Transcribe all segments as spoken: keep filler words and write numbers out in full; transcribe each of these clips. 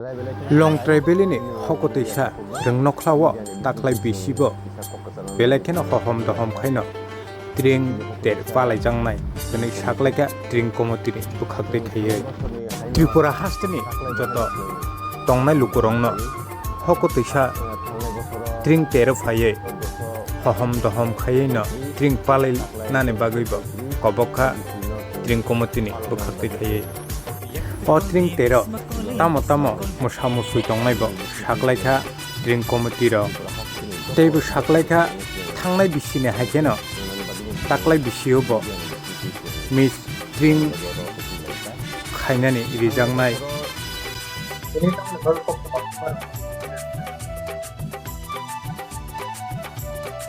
Longtrai Valley ni hokotwisa rwngnokhla o taklai bisi bo belai kheno hohom dohom khaino tring ter palaijaknai hwnwi saklaikha tring committee ni bwkhak twi khaiwi. Tripura hasteni joto tongnai lukurokno hokotwisa tring tero phaiwi hohom dohom khaiwino tring palai nani bagwi bo kobok kha tring committee ni bwkhak twi khaiwi. O tring tero tamo tamo mwsa mwswi tongnai bo saklaikha tring committee rok. Tei bo saklaikha thangnai bisini hai kheno taklai bisio bo miss tring khainani rijaknai.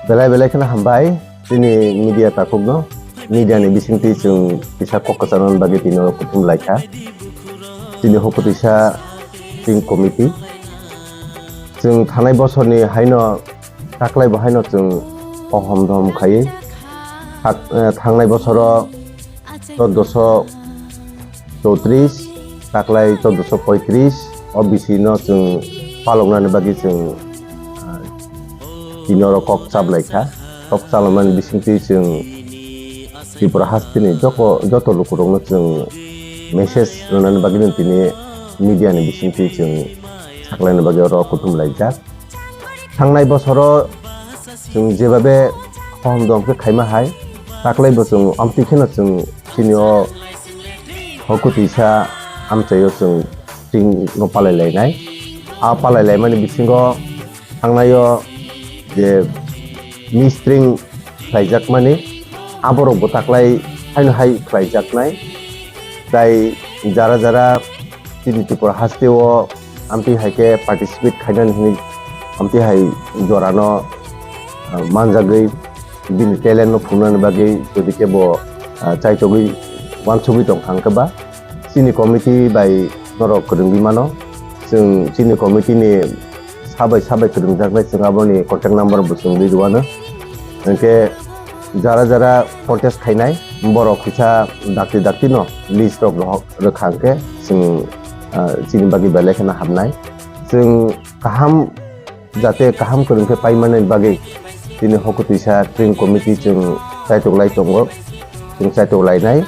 Belai belai kheno hambai chini media takhukno. Media ni bisingtwi chwng kisa kok kwcharnani bagwi tini oro kuthum laikha. Chini hokotwisa tring committee. Chwng thanai bosorni haino taklai bo haino chwng hohom dohom khaiwi thak-, eh, thangnai bosoro choddoso chowtris, taklai choddoso poitris o bisino chwng paloknani bagwi chwng, ah, tini oro kok chaplaikha. Kok chaloknani bisingtwi chwng Tripura hasteni joko-, joto lukurokno chwng message rwnani bagwino tini media ni bisingtwi chwng saklaina bagwi oro kuthum laijak. Thangnai bosoro chwng jebabe hohom dom khe khaima hai, taklai bo chwng amtwi kheno chwng chini o hokutwisa amchaio chwng tring no palai lainai. A palai laimani bisingo thangnai o je miss tring khlaijakmani, aborok bo taklai haino hai khlaijaknai. Tai jara jara chini Tripura hasteo amtwi hai khe participate khainani hwnwi amtwi hai jorano, ah, manjagwi bini talent no phunuknani bagwi jodi khe bo, ah, chaitogwi uansugwi tong kha hwnkhe ba chini committee bai norok kwrwngwi mano. Chwng chini committee ni sabai sabai kwrwngjaknai chwng aboni contact number bo chwng rwi rwano. Hwnkhe jara jara contest khainai borok kisa dakti dakti no list rok rohor rwkha hwnkhe chwng, ah, chini bagwi belai kheno hamnai. Chwng kaham jate kaham kwrwng khe paimanani bagwi chini hokutwisa tring committee chwng chaitok lai tongo. Chwng chaitok lainai,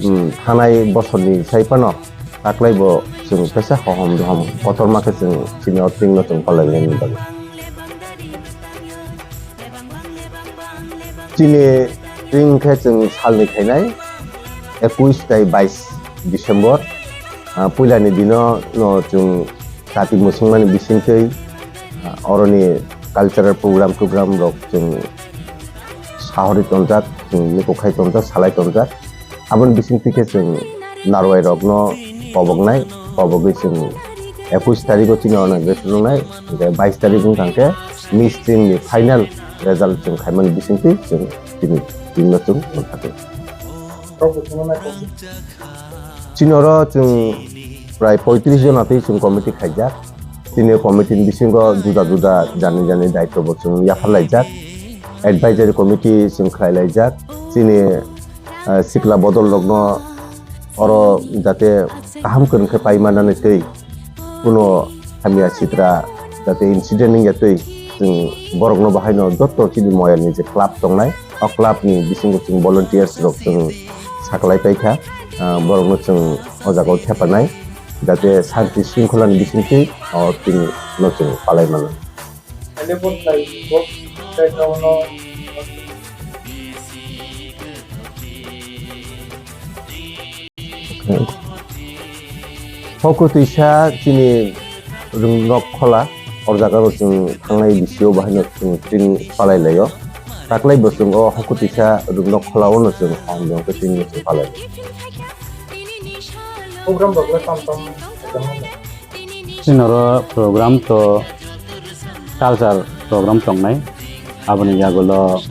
um, thanai bosorni sai phano taklai bo chwng kaisa hohom dohom kotorma khe chwng chini o tring no chwng palai lainani bagwi. Chini tring khe chwng salni khainai, ekush tai bais December. Ah, puilani dino no chwng kati mwswngmani bisingtwi, ah, oroni cultural program togram rok chwng sahorwi tonjak, chwng mukukhai tonjak, salai tonjak. Aboni bisingtwi khe chwng narwai rokno koboknai, kobogwi chwng ekush tarikgo chini inauguration wngnai, hwnkhe bais tarik wng thangkhe miss tring ni final result chwng khaimani bisingtwi chwng chini team no chwng monthago. Chini oro chwng prai poitris jona twi chwng committee khaijak. Chini committee ni bisingo juda juda jani jani daityo bo chwng yaphar laijak. Advisory committee chwng khlai laijak. Chini, eh, sikla bodol rokno oro jate kaham kwrwng khe pai manani twi kuno hamya sitra jate incident wngya twi chwng borokno bahaino joto chini moyalni je club tongnai, o club ni bisingo chwng volunteers rok chwng saklai paikha, ah, borokno chwng o jagao thepanai, jate shanti shringkhola ni bisingtwi o tini no chwng palai mano. Hokutwisa chini rwngnok khola, o jaga o chwng thangnai bisio bahaino chwng tring palai laio. Taklai bo chwng o hokutwisa rwngnok khola o no chwng hamjwng khe tini chwng palai. Program rok le tam tam. Chini oro program to culture program tongnai, aboni yagulo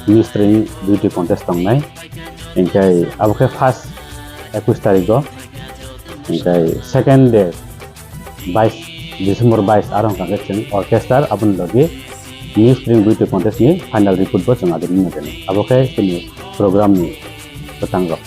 miss tring beauty contest tongnai, hingke abo khe first ekush tarikgo, hingke second day bais December bais aro hingka khe chwng orchestra aboni logi miss tring beauty contest ni final report bo chwng adi nini abo khe chini program ni kwtang rok.